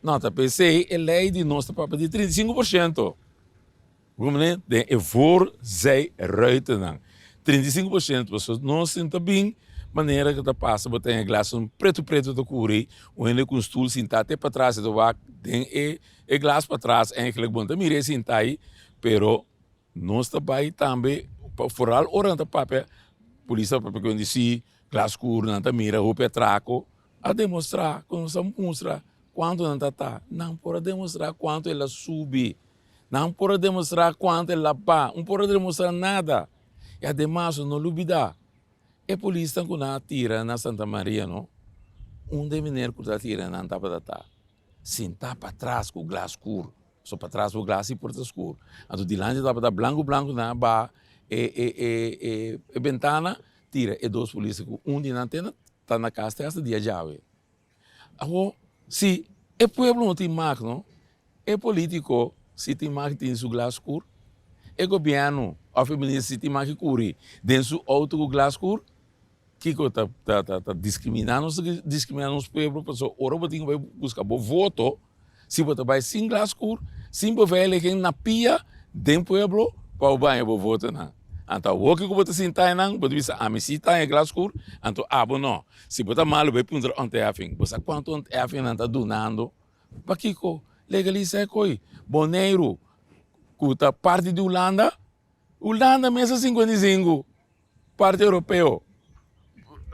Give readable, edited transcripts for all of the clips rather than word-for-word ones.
No, ta p'esei e lei di nos ta papia di 35%. Bo mane den e voorzijruitennan. 35%, pasobra nos sinta bin manera ku ta pasa bo ta haña glasnan pretu pretu ta kuri, un hende ku un stul sintá te patras e ta wak den e e glas patras eigenlijk bo no ta mira e sintá ei, pero nos ta bai tambe foral ora nan ta papia polis ta papia ku hende si glas skur nan ta mira hopi atrako a demostrá ku nos a mustra kuantu nan ta ta nan por a demostrá kuantu el a subi. Nan por a demostrá kuantu el a pa, un por a demostrá nada. I ademas no lubidá, e polisnan ku nan a tira na Santa Maria no, un den meneer ku ta tira nan tabata ta sintá patras ku glas skur, so patras bo glas si por ta skur, anto dilanti tabata blanku blanku nan a baha e e e e bentana tira e dos polisnan ku un di nan te ta na kas te hasta dia djawe. Awor, si e pueblo no tin mag no, e politico si tin mag tin su glas skur, e gobierno of e minister si tin mag kuri den su auto ku glas skur, kiko ta ta ta discrimina nos ta discrimina nos pueblo pasobra ora bo tin ku bai buska bo voto si bo ta bai sin glas skur, sin beveiliging na pia den pueblo pa bo baña bo votonan. Anto awoki ku bo ta sinta einan bo ta bisa ami si ta haña glas skur anto abo no. Si bo ta malu bai puntra ontheffing. Bo sa kuantu ontheffing nan ta dunando? Pakiko legalisa e koi? Boneiru ku ta parti di Hulanda, Hulanda mes a 55. Parti europeo.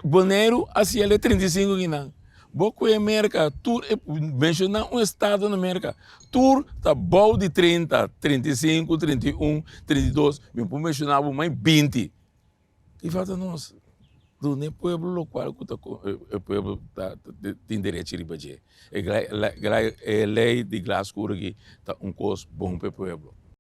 Boneiru a siel e 35 kinan. Bo koe Merka tur e menshoná un estado na Merka tur ta bou di 30, 35, 31, 32, mi por menshoná bo mai 20. Ki falta nos? Duna e pueblo lokual ku ta e pueblo ta tin derecho riba dje. E lei di glas kura aki ta un kos bon pa e pueblo.